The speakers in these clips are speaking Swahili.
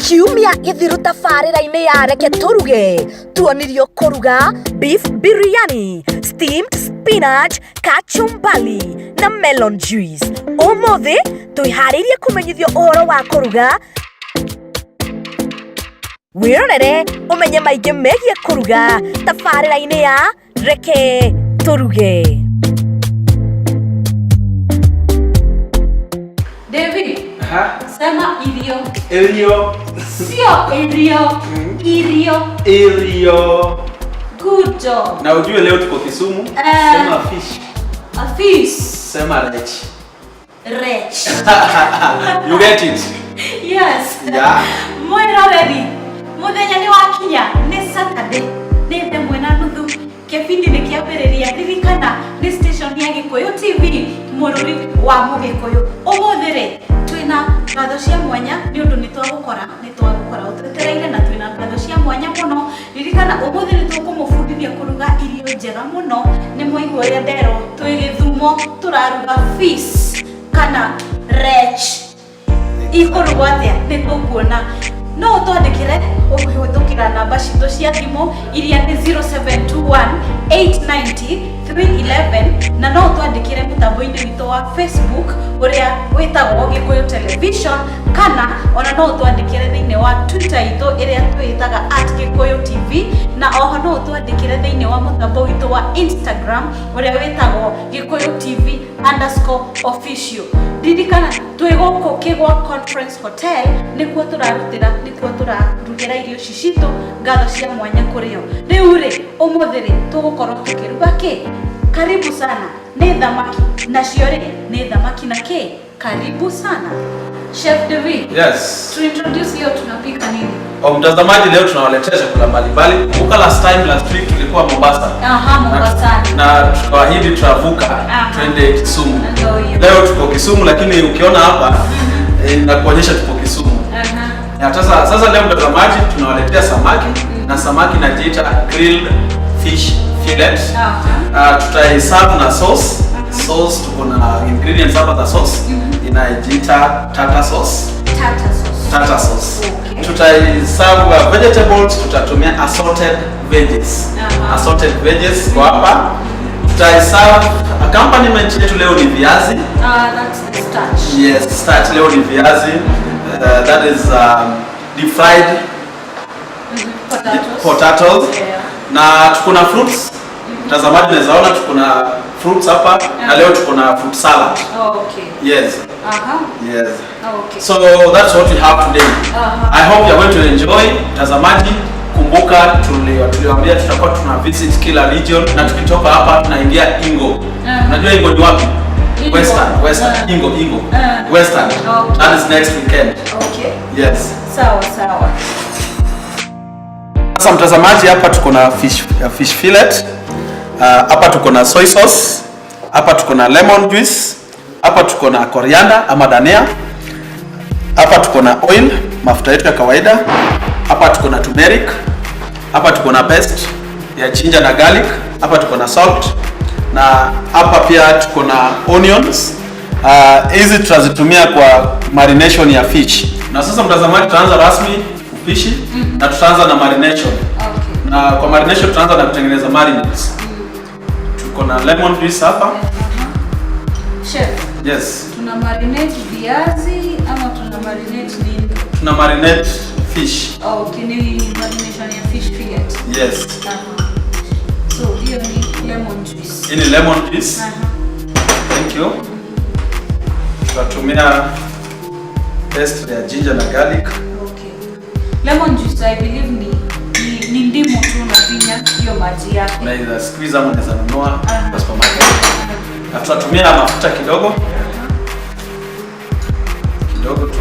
Kiumia gĩthiru tabarĩra-inĩ ya Reke Tũruge tuonirio kũruga beef biryani, steamed spinach, kachumbali na melon juice. Ũmũthĩ twĩharĩirie kũmenyithio ũhoro wa kũruga. Wĩrorere ũmenye maingĩ megiĩ kũruga tabarĩra-inĩ ya Reke Tũruge. David, Aha. sema irio. Irio. Sio irio. Irio. Irio. Good job. Na ujue leo tuko Kisumu. Sema fish. A fish. Sema rech. Rech. You get it? Yes. Yeah. Mwĩroreri, mũthenya nĩ wakinya, nĩ Saturday, nĩ thaa ĩmwe na nuthu, kĩbindi nĩ kĩambĩrĩria. Ririkana nĩ station ya Gĩkũyũ TV, mũrũri wa Mũgĩkũyũ. Ũmũthĩ rĩ, twĩna ngatho cia mwanya nĩ ũndũ nĩ twagũkora ũtwetereire na twĩna ngatho cia mwanya mũno. Ririkana ũmũthĩ nĩ tũkũmũbundithia kũruga irio njega mũno. Nĩ mwaigua ũrĩa nderwo, twĩ Gĩthumo tũraruga fish kana rech. Ikũrugwo atĩa nĩ tũkuona. No ũtwandĩkĩre ũkĩhĩtũkĩra namba citũ cia thimũ iria nĩ 0721 890 311, na no ũtwandĩkĩre mũtambo-inĩ witũ wa Facebook ũrĩa wĩtagwo Gĩkũyũ Television, kana ona no ũtwandĩkĩre thĩinĩ wa Twitter itũ ĩrĩa twĩtaga @GĩkũyũTV, na oho no ũtwandĩkĩre thĩinĩ wa mũtambo witũ wa Instagram ũrĩa wĩtagwo GĩkũyũTV_official. Ririkana twĩ gũkũ Kĩgwa Conference Hotel, nĩkuo tũrarutĩra, nĩkuo tũrarugĩra irio ici citũ. Ngatho cia mwanya kũrĩ o. Rĩu rĩ, ũmũthĩ rĩ, tũgũkorwo tũkĩruga kĩ? Karibu sana. Nĩ thamaki, nacio rĩ nĩ thamaki na kĩ? Karibu sana Chef David. Yes. To introduce, leo tunapika nini? Oh, mtazamaji, leo tunawaletea chakula mbalimbali. Kumbuka last time, last week tulikuwa Mombasa. Aha, Mombasani. Na tukaahidi tutavuka twende Kisumu. Ndio hiyo. Leo tuko Kisumu, lakini ukiona hapa nakuonyesha tuko Kisumu. Na sasa leo mtazamaji, tunawaletea samaki na samaki inajiita grilled fish fillet. Tutaiserve na sauce. Sauce, tuko na ingredients hapa za sauce inajiita tartar sauce. Tartar sauce. Tartar sauce. Okay. Tutaiserve vegetables, tutatumia assorted veggies. Assorted veggies kwa hapa. Tutaiserve, accompaniment yetu leo ni viazi. Ah, that's the starch. Yes, starch leo ni viazi. That is deep fried Potatoes. Potatoes. Na tuko na fruits. Mtazamaji, unaweza ona tuko na fruits hapa na leo tuko na fruit salad. Oh, okay. Yes. Yes. Okay. So that's what we have today. I hope you're going to enjoy. Mtazamaji, kumbuka tuliwaambia tutakuwa tuna visit kila region na tukitoka hapa tunaingia Ingo. Unajua Ingo ni wapi? Ingo. Western, Western, Ingo, Ingo. Western. Okay. That is next weekend. Okay. Yes. Sawa sawa. Sasa mtazamaji, hapa tuko na fish fillet. Hapa tuko na soy sauce. Hapa tuko na lemon juice. Hapa tuko na coriander ama dania. Hapa tuko na oil, mafuta yetu ya kawaida. Hapa tuko na turmeric. Hapa tuko na paste ya ginger na garlic. Hapa tuko na salt. Na hapa pia tuko na onions. Hizi tutazitumia kwa marination ya fish. Na sasa mtazamaji, tutaanza rasmi upishi na tutaanza na marination. Okay. Na kwa marination tutaanza na kutengeneza marinades. Tuko na lemon juice hapa. Chef, Yes. tuna marinate viazi ama tuna marinate nini? Tuna marinate fish. Oh, okay, ni marination ya fish fillet. Yes. Aha. So hiyo ni lemon juice. Hii ni lemon juice. Thank you. Tutatumia paste ya ginger na garlic. Okay. Lemon juice, I believe ni ndimu tu unafinya hiyo maji yake. Unaweza squeeze ama unaweza nunua kwa supermarket. Na tutatumia mafuta kidogo. Kidogo tu.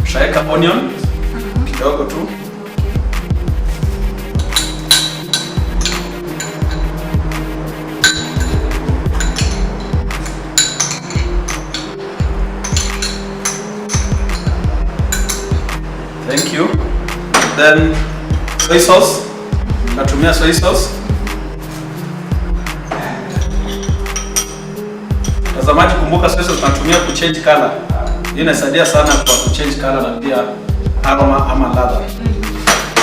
Tutaweka onion kidogo tu. Thank you. Then soy sauce. Natumia soy sauce. Mtazamaji, kumbuka soy sauce tunatumia kuchange color. Hii inasaidia sana kwa kuchange color na pia aroma ama ladha.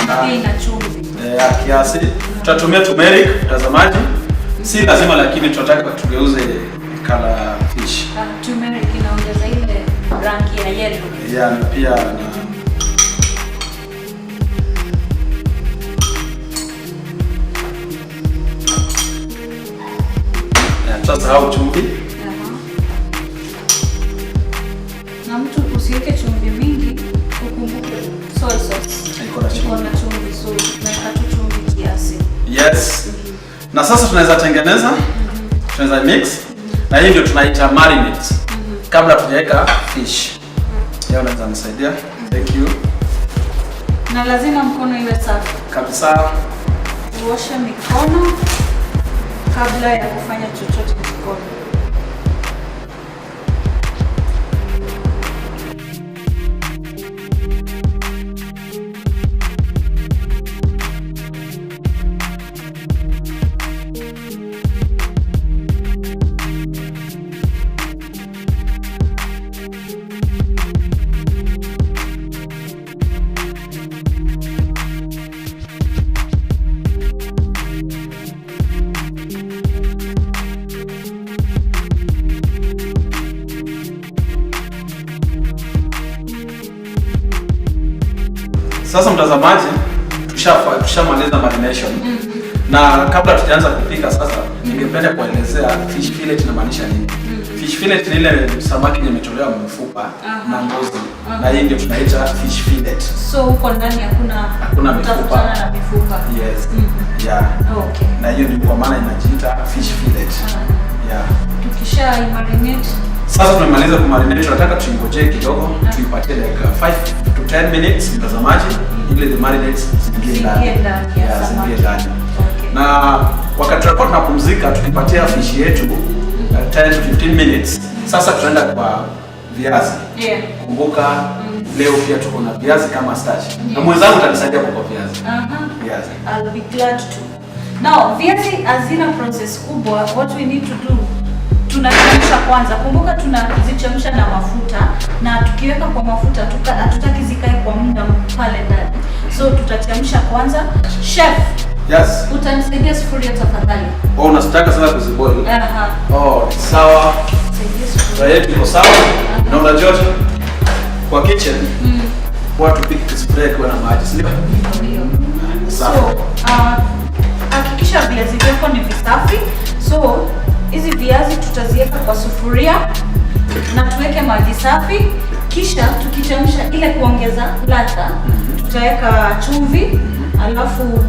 Na pia ina chumvi. Ya kiasi. Tutatumia turmeric, mtazamaji. Si lazima, lakini tunataka tugeuze color fish. Turmeric inaongeza ile rangi ya yellow. Yeah, na pia na yeah, tutasahau chumvi. Aha. Na mtu usiweke chumvi mingi, ukumbuke soy sauce Iko na chumvi. Iko na chumvi, so tunaweka tu chumvi kiasi. Yes. Na sasa tunaweza tengeneza, tunaweza mix, na hii ndio tunaita marinate kabla tujaweka fish. Yeye unaweza nisaidia? Thank you. Na lazima mkono iwe safi. Kabisa. Uoshe mikono kabla ya kufanya chochote jikoni. Sasa mtazamaji, tushamaliza marination. Na kabla tujaanza kupika sasa, ningependa kuelezea fish fillet inamaanisha nini. Fish fillet ni ile samaki yenye imetolewa mfupa na ngozi. Na hii ndio tunaita fish fillet. So huko ndani hakuna Hakuna mifupa. utakutana na mifupa. Yes. Yeah. Okay. Na hiyo ndio kwa maana inajiita fish fillet. Yeah. Tukisha marinate. Sasa tumemaliza kumarinate, tunataka tuingojee kidogo, tuipatie like 5 to 10 minutes, mtazamaji, ili the marinades ziingie ndani. Ziingie ndani ya Yeah, samaki. ziingie ndani. Okay. Na wakati tunakuwa tunapumzika tukipatia fish yetu 10 to 15 minutes, sasa tunaenda kwa viazi. Kumbuka leo pia tuko na viazi kama starch. Na mwenzangu atanisaidia kwa viazi. Viazi. I'll be glad to. Now, viazi hazina process kubwa. What we need to do, tunachemsha kwanza. Kumbuka tunazichemsha na mafuta, na tukiweka kwa mafuta hatutaki zikae kwa muda pale ndani. So tutachemsha kwanza. Chef, Yes. utanisaidia sufuria tafadhali? Oh, unataka sasa kuziboil? Aha. Oh, sawa. Saidia Sufuria sufuria. yetu iko sawa. Na unajua kwa kitchen watu piki sufuria ikiwa na maji, si ndio? Ndio. Sawa. So, hakikisha viazi vyako ni visafi. So, hizi viazi tutaziweka kwa sufuria na tuweke maji safi, kisha tukichemsha ile kuongeza ladha, tutaweka chumvi, alafu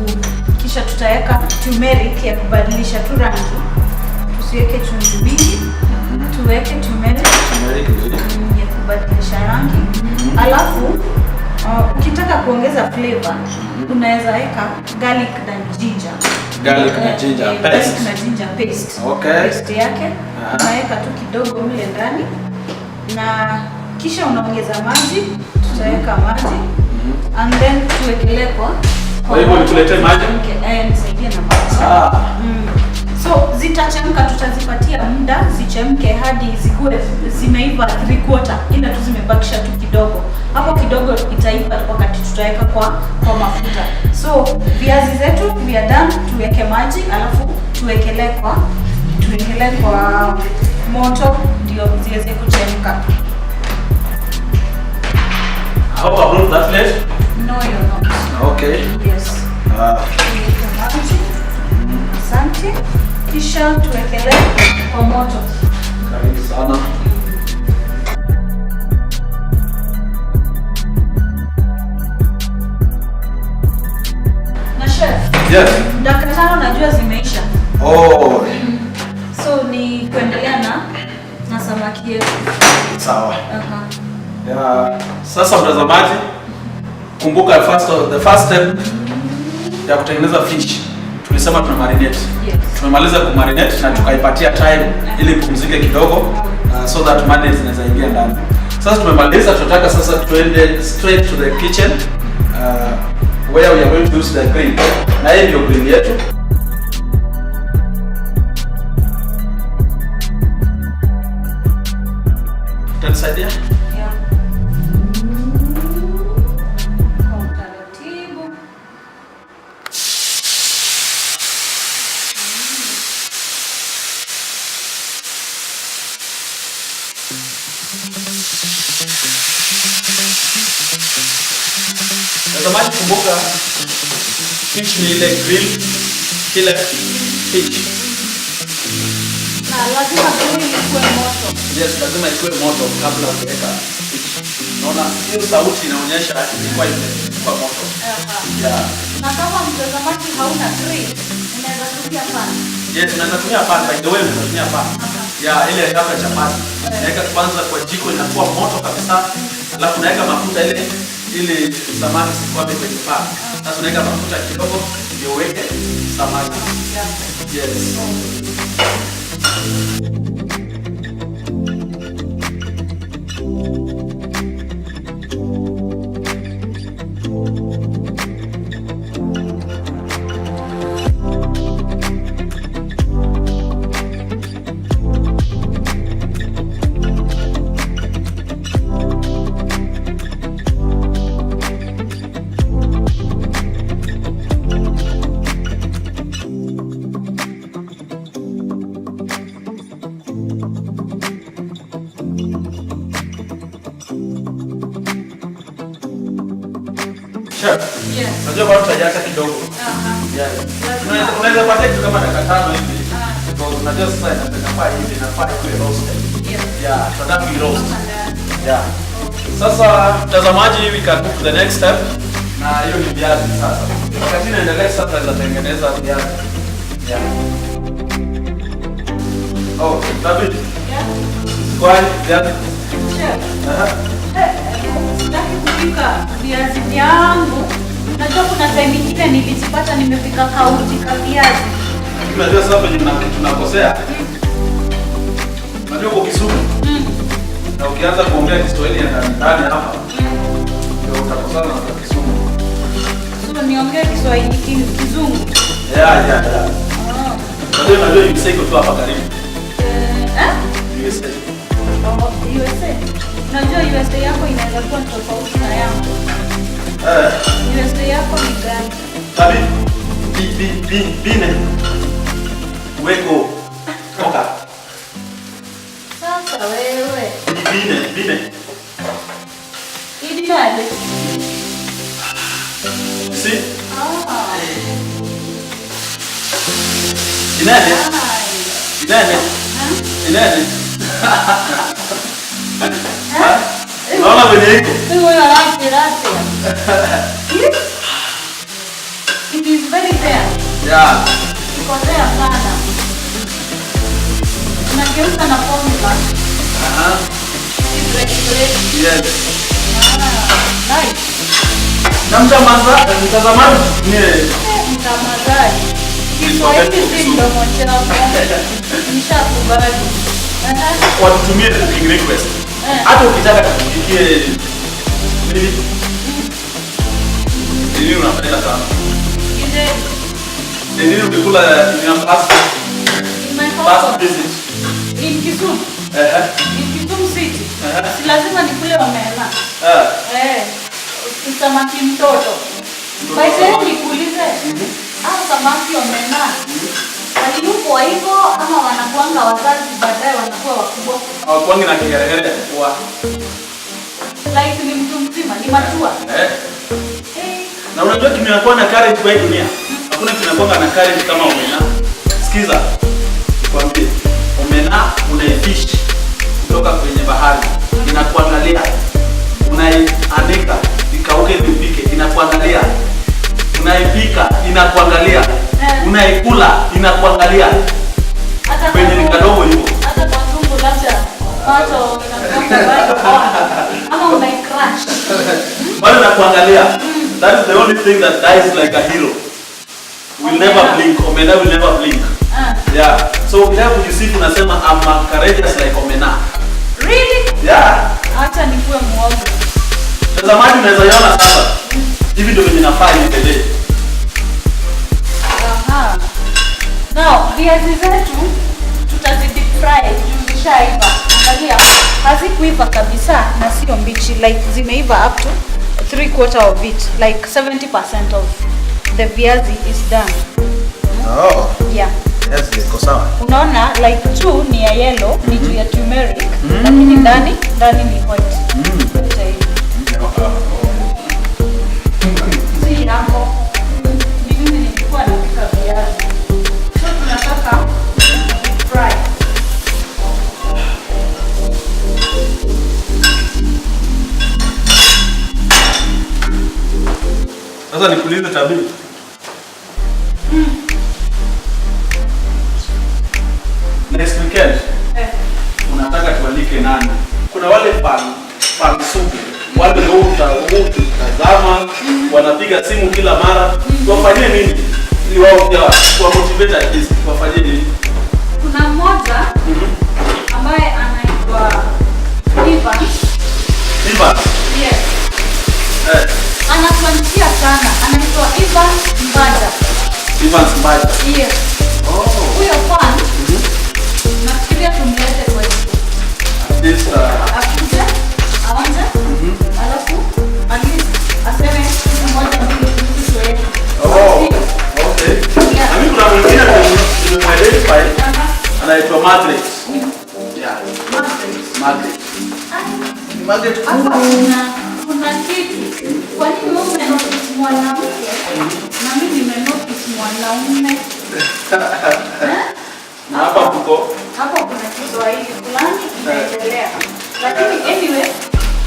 kisha tutaweka turmeric ya kubadilisha tu rangi. Tusiweke chumvi mingi, tuweke turmeric Turmeric ndio. ya kubadilisha rangi. Alafu ukitaka kuongeza flavor unaweza weka garlic na ginger. Garlic na ginger paste. Garlic na ginger paste. Okay. Paste yake unaweka tu kidogo mle ndani, na kisha unaongeza maji, tutaweka maji and then tuwekelee kwa Kwa hivyo nikuletee maji? Nisaidie na maji. So zitachemka, tutazipatia muda zichemke hadi zikuwe zimeiva 3/4, ila tu zimebakisha tu kidogo hapo, kidogo itaiva wakati tutaweka kwa mafuta. So viazi zetu we are done, tuweke maji alafu tuwekelee kwa moto ndio ziweze kuchemka. I hope I'm not that late. No, you're not. Okay. Yes. Tuweke maji. Asante. Kisha tuwekelee kwa moto. Karibu sana. Na chef, Yes. dakika 5 najua zimeisha. Oh, So ni kuendelea na samaki yetu. Sawa. Yeah. Sasa mtazamaji, kumbuka the first step ya kutengeneza fish tulisema tuna marinate. Tumemaliza kumarinate na tukaipatia time ili ipumzike kidogo, so that marinade zinaweza ingia ndani. Sasa tumemaliza, tunataka sasa tuende straight to the kitchen, where we are going to use the grill. Na hii ndio grill yetu. Nisaidia? Yeah. Kwa utaratibu. Mtazamaji, kumbuka fish ni ile grill fillet fish. Na lazima grill ikuwe moto. Yes, lazima ikuwe moto kabla hujaweka fish. Naona hiyo sauti inaonyesha ilikuwa imekuwa moto. Yeah. Na kama mtazamaji hauna grill, unaweza tumia pan. Yes, unaweza tumia pan, by the way unaweza tumia pan. Yeah, ile ya chapati. Unaweka kwanza kwa jiko inakuwa moto kabisa. Alafu unaweka mafuta ile ili samaki sikwame kwenye pan. Sasa unaweka mafuta kidogo ndio uweke samaki. Yes. Chef. Yes. Unajua bado tutaiacha kidogo. Aha. Yeah. Unaweza patia kitu kama dakika 5 hivi. Ah. Because unajua sasa inafaa hivi, inafaa ikuwe roasted. Yes. Yeah, tunataka kuiroast. Yeah. Sasa mtazamaji, we can move to the next step. Na hiyo ni viazi sasa. Wakati inaendelea sasa tunaweza tengeneza viazi. Yeah. Oh, David. Yeah. Kwa viazi. Chef. Aha. Sitaki kupika viazi vyangu. Unajua kuna time nyingine nilijipata nimepika kauti ka viazi. Unajua sasa penye tunakosea. Unajua uko Kisumu. Na ukianza kuongea Kiswahili ya ndani ndani hapa, ndio utakosana na watu wa Kisumu. So niongee Kiswahili kizungu. Yeah. Oh. Unajua USA iko tu hapa karibu. Eh? USA. Oh, USA. Unajua USA yako inaweza kuwa tofauti na yangu. Eh, USA yako ni gani? Tabi. B B B B ne. Weko. Toka. Sasa wewe. B B ne, B ne. Idi nani? See? Ah. Inene? Ai. Inene? Ha? Inene? Ha? Unaona venye iko? Wewe rasi rasi. It is very there. Yeah. Iko there sana. Unageuza na formula. Aha. It's ready. Yes. Ah, nice. Na mtazamaji ni Mtamazaji. Kiswahili si mdomo chako. Nishakubali. Aha. Watutumie cooking request. Eh. Hata ukitaka tukupikie nini? Nini unapenda sana? Ile Ni nini ulikula in your past in my past house visit? in Kisumu. Eh. In Kisumu City. Eh. Si lazima nikule omena. Eh. Eh. Samaki mtoto. Mtoto By the way, samaki. nikuulize. Hao samaki omena. Waliyuko hivyo ama wanakuanga wazazi baadaye wanakuwa wakubwa? Hawakuangi na kigeregere ya kukua. Like ni mtu mzima, ni mature. Eh. Eh. Na unajua kinakuwa na courage kwa hii dunia. Hakuna kinakuwa na courage kama omena. Sikiza. Nikwambie. Omena unaifish kutoka kwenye bahari. Inakuangalia. Unaianika ikauke ili upike, inakuangalia. Unaipika inakuangalia. Eh. Unaikula inakuangalia. Hata Kwenye ni kadogo hivyo. Hata kwa tumbo labda macho inakuwa bado on. Ama unaicrush. Bado inakuangalia. That is the only thing that dies like a hero. Will never blink. Omena will never blink. Ah. Yeah. So ukitaka kujisifu unasema I'm a courageous like omena. Really? Yeah. Acha nikuwe muoga. Mtazamaji unaweza iona sasa. Hivi ndio venye nafaa iendelee. Aha. Now, viazi zetu tutazi deep fry juu zishaiva. Angalia. Hazikuiva kabisa na sio mbichi, like zimeiva up to 3/4 of it, like 70% of the viazi is done. Oh, Yeah. yes, iko sawa. Unaona like two ni ya yellow, ni juu ya turmeric, lakini ndani ndani ni white. Yote hivi. Si yako. Ni mimi nilikuwa napika viazi. So tunataka fry. Sasa nikuulize, Tabi. Next weekend unataka tualike nani? Kuna wale fan sugu, wale utazama wanapiga simu kila mara. Tuwafanyie nini ili wao pia tuwa motivate at least, tuwafanyie nini? Kuna mmoja ambaye anaitwa Ivan. Ivan. Yes. Anatuandikia sana. Anaitwa Ivan Mbaja. Ivan Mbaja. Yes. Oh. Huyo fan nafikiria tumlete kwetu. At least Akuje, aonje, alafu at least aseme kitu moja mbili kuhusu show yetu. Oh. Ndio. Okay. Yeah. Na mimi kuna mwingine nimemuidentify, anaitwa Margaret. Yeah. Margaret. Margaret. Margaret. Hapa kuna kitu. Kwa nini wewe umenotice mwanamke na mimi nimenotice mwanaume? Na hapa kuko Hapo kuna Kiswahili fulani inaendelea. Lakini anyway,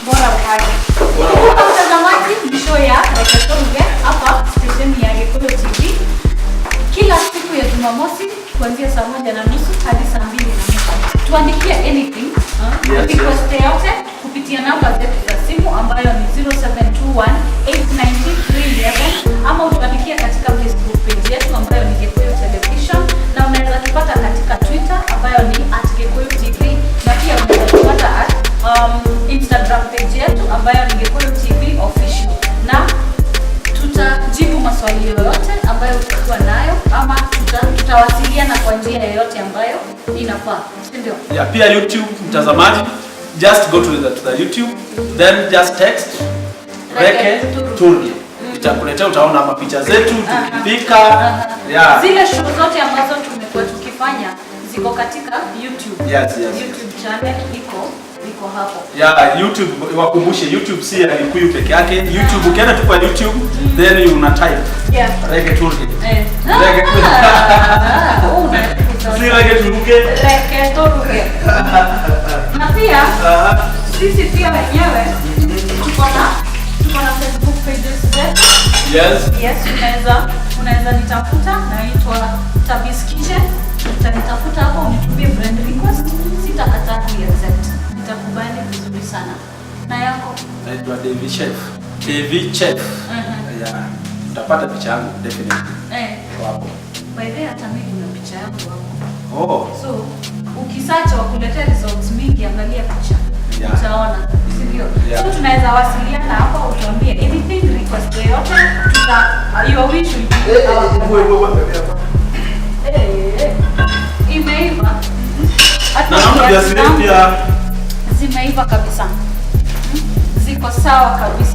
bora uhai. Bora Kumbuka mtazamaji, ni show ya Reke Turuge hapa station ya Gikuyu TV. Kila siku ya Jumamosi kuanzia saa 1:30 hadi saa 2:30. Tuandikie anything, request yoyote kupitia namba zetu za simu ambayo ni 0721 890 311, ama utuandikie katika Facebook page yetu ambayo ni Gikuyu Television, na unaweza tupata katika Twitter ambayo ni @GikuyuTV, na pia unaweza tupata at Instagram page yetu ambayo ni Gikuyu TV Official, na tutajibu maswali yoyote ambayo utakuwa nayo ama tutawasiliana kwa njia yoyote ambayo inafaa, si ndio? Yeah, pia YouTube mtazamaji, just go to the YouTube, then just text Reke Reke Turuge. Turuge. Itakuletea, utaona mapicha zetu tukipika. Yeah. Zile show zote ambazo tumekuwa tukifanya ziko katika YouTube. Yes. YouTube channel iko hapo. Yeah, YouTube, wakumbushe YouTube si ya Gikuyu peke yake. YouTube, ukienda tu kwa YouTube then you una type Reke Turuge. Reke Ah, Si Reke Turuge. Reke Turuge. Na pia sisi pia wenyewe tuko na Facebook pages zetu. Yes, unaweza nitafuta, naitwa Tabis Kitchen. Utanitafuta hapo unitumie friend request, sitakataa kuiaccept. Nitakubali vizuri sana. Na yako? Naitwa David Chef. David Chef. Yeah. Utapata picha yangu definitely. Hapo. By the way, hata mimi kuna picha yangu hapo. Oh. So, ukisearch wakuletea results mingi, angalia picha. Utaona, si ndio? Yeah. So tunaweza wasiliana hapo, utuambie anything, request yoyote, your wish will be our Imeiva. Hata Na naona viazi viazi zangu pia zimeiva kabisa. Ziko sawa kabisa.